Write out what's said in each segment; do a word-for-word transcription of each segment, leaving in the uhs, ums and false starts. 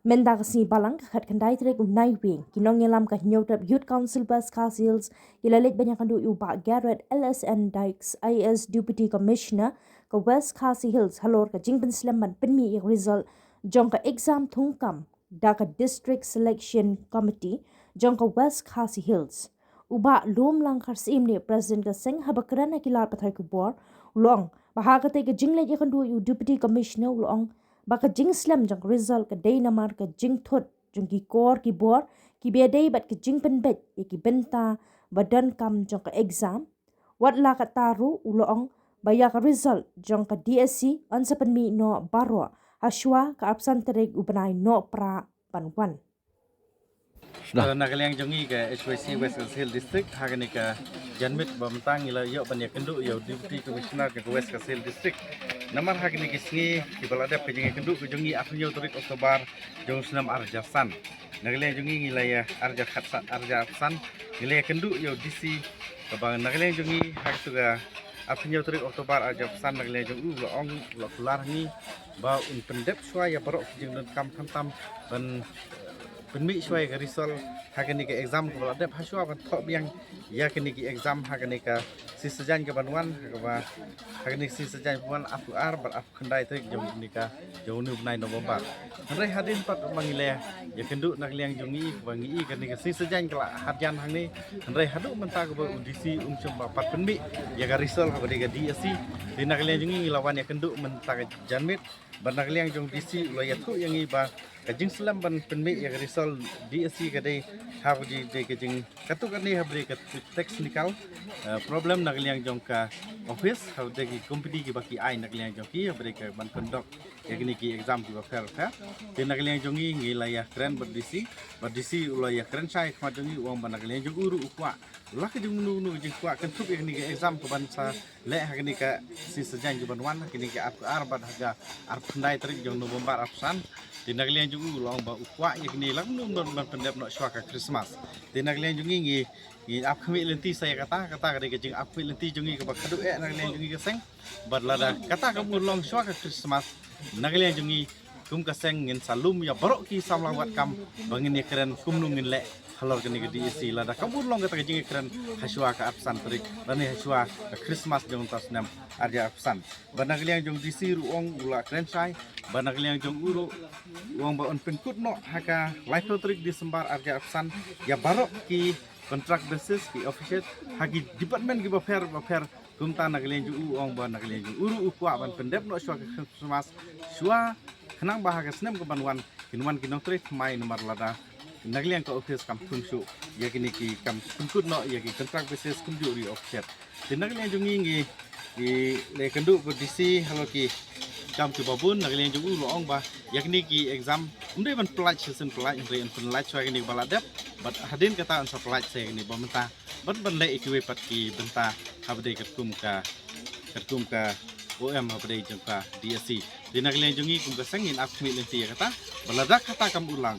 Mynta ka sngi Balang ka khatkhyndai tarik u Naiwieng, ki nongïalam ka Hynñiewtrep Youth Council West Khasi Hills ki la leit ban ïakynduh ïa u Bah Garrett L S N Dykes, I A S Deputy Commissioner ka West Khasi Hills, halor ka jingpynslem ban pynmih ïa ka result jong ka exam thungkam da ka District Selection Committee jong ka West Khasi Hills. U Bah Lumlang Kharsyiem ne President ka seng, haba kren ha ki lad pathai khubor, u la ong ba ha katei ka jingleit ïakynduh ïa u Deputy Commissioner, u la ong ba ka jingslem jong ka result ka dei namar ka jingthut jong ki kor ki bor kiba ïadei bad ka jingpynbeit ïa ki bynta ba donkam jong ka exam. Wat la katta ruh, u la ong ba ïa ka result jong ka D S C yn sa pynmih noh baroh hashwa ka arphew san tarik u bnai Nohprah ban wan. Tang na ka liang jong ngi ka H Y C West Khasi Hills District, ha kane ka janmiet ba mynta ngi la ïoh ban ïakynduh ïa u Deputy Commissioner ka West Khasi Hills District. Namar ha kine ki sngi kiba la dep ka jingïakynduh ka jong ngi arphew hynñiew tarik October jong u snem ar hajar san. Na ka liang jong ngi ngi la ïa, ar hajar khatsan, ar hajar arphew san, ngi la ïakynduh ïa u D C, kaba na ka liang jong ngi ha katu ka arphew hynñiew tarik October ar hajar arphew san, na ka liang jong u la ong, la kular ha ngi ba un pyndep shuwa ïa baroh ki jingdonkam khamtam ban pynmih shuwa ïa ka result ha kane ka exam kaba la dep, hashwa ban thoh biang ïa kane ki exam ha kane ka sngi Saitjaiñ kaban wan, ha kaba, ha kane ka sngi Saitjaiñ ban wan, arphew ar bad arphew khyndai tarik jong une ka, jong une u bnai November. Hynrei hadien pat ba ngi la ïakynduh na ka liang jong ngi, ba ngi i kane ka sngi Saitjaiñ ka la hajan hangne, hynrei haduh mynta kaba u D C um shym ba pat pynmih ïa ka result haba dei ka D S C. Te na ka liang jong ngi ngi la wan ïakynduh mynta ka janmiet, bad na ka liang jong D C u la ïathuh ïa ngi ba ka jingslem ban pynmih ïa ka result D S C ka dei, ha ka dei, dei ka jing, katto katne haba dei ka technical, eh, problem na ka liang jong ka office, haba dei ki company kiba ki ai na ka liang jong ki, haba dei ka ban conduct ïa kine ki exam kiba pher pher. Te na ka liang jong ngi ngi la ïakren bad D C, bad D C u la ïakren shai khmat jong ngi, u ong ba na ka liang jong u ruh u kwah, la ka jong mano mano ka jingkwah, kynthup ïa kine ki exam kaban sa leh ha kane ka sngi Saitjaiñ kaban wan, ha kane ka arphew ar bad ha ka arphew khyndai tarik jong November arphew san. Te na ka liang jong u u la ong ba u kwah ïa kine la kumno kumno ban pyndep noh shuwa ka Christmas. Te na ka liang jong ngi ngi, ngi ap khmih lynti sa ïa kata, kata ka dei ka jingap khmih lynti jong ngi kaba khadduh eh na ka liang jong ngi ka seng. Bad lada kata kam urlong shuwa ka Christmas, na ka liang jong ngi kum ka seng ngin sa lum ïa baroh ki samla wad kam ba ngin ïakren kumno ngin leh halor kane ka D S C, lada kam urlong kata ka jingïakren hashwa ka arphew san tarik, lane hashwa ka Christmas jong uta u snem ar hajar arphew san. Bad na ka liang jong D C ruh u ong u la kren shai, bad na ka liang jong u ruh u ong ba un pynkut noh ha ka laiphew tarik December ar hajar arphew san ïa baroh ki contract basis, ki official ha ki department kiba pher ba pher. Kumta na ka liang jong u u ong ba na ka liang jong u ruh u kwah ban pyndep noh shuwa ka Christmas shuwa, khnang ba ha ka snem kaban wan kin wan ki nongtrei thymmai, namar lada na ka liang ka office kam thung shuh ïa kine ki, kam pynkut noh ïa ki contract basis kumjuh ruh ïa officer. Te na ka liang jong ngi ngi, ngi la ïakynduh bad D C halor ki kam kiba bun. Na ka liang jong u u la ong ba ïa kine ki exam ym dei ban pyllait shisien pyllait, hynrei yn pyllait shuwa kine kiba la dep, bad hadien kata yn sa pyllait sa ïa kine ba mynta, ban, ban leh ïa kiwei pat ki bynta haba dei katkum ka, katkum ka O M haba dei jong ka D S C. Te na ka liang jong ngi kum ka seng ngin ap khmih lynti ïa kata, ba lada kata kam urlong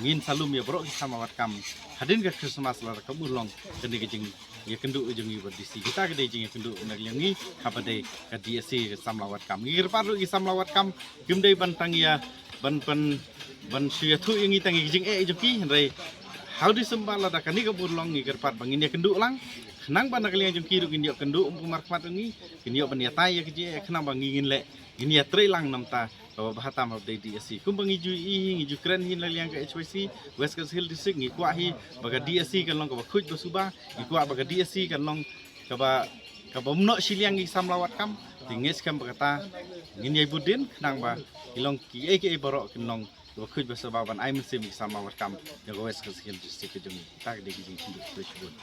ngin sa lum ïa baroh ki samla wad kam hadien ka Christmas, lada kam urlong kane ka jingïakynduh jong ngi bad D C. Kata ka dei jingïakynduh na ka liang ngi haba dei ka D S C, ka samla wad kam. Ngi kyrpad ruh ki samla wad kam kim dei ban tang ïa ban, ban, ban shu ïathuh ïa ngi tang ïa ki jingeh jong ki, hynrei ha u December lada kane kam urlong ngi kyrpad ba ngin ïakynduh lang, khnang ba na ka liang jong ki ruh ngin ïoh kynduh kum u markhmat jong ngi, ngin ïoh ban ïatai ïa ki jingeh, khnang ba ngi ngin leh, ngin ïatrei lang namar kata kaba bha tam haba dei D S C. Kumba ngi ju i hi, ngi ju kren hi na ka liang ka H Y C West Khasi Hills District, ngi kwah hi ba ka D S C kan long kaba khuid ba suba, ngi kwah ba ka D S C kan long kaba, kaba ym noh shiliang ïa ki samla wad kam. Te ngeit skhem ba kata ngin ïai bud dien khnang ba ki long kiei kiei baroh kin long kaba khuid ba suba ban ai mynsiem ïa ki samla wad kam jong ka West Khasi Hills District ka jong ngi. Kata ka dei ka jingkynduh, khublei shibun.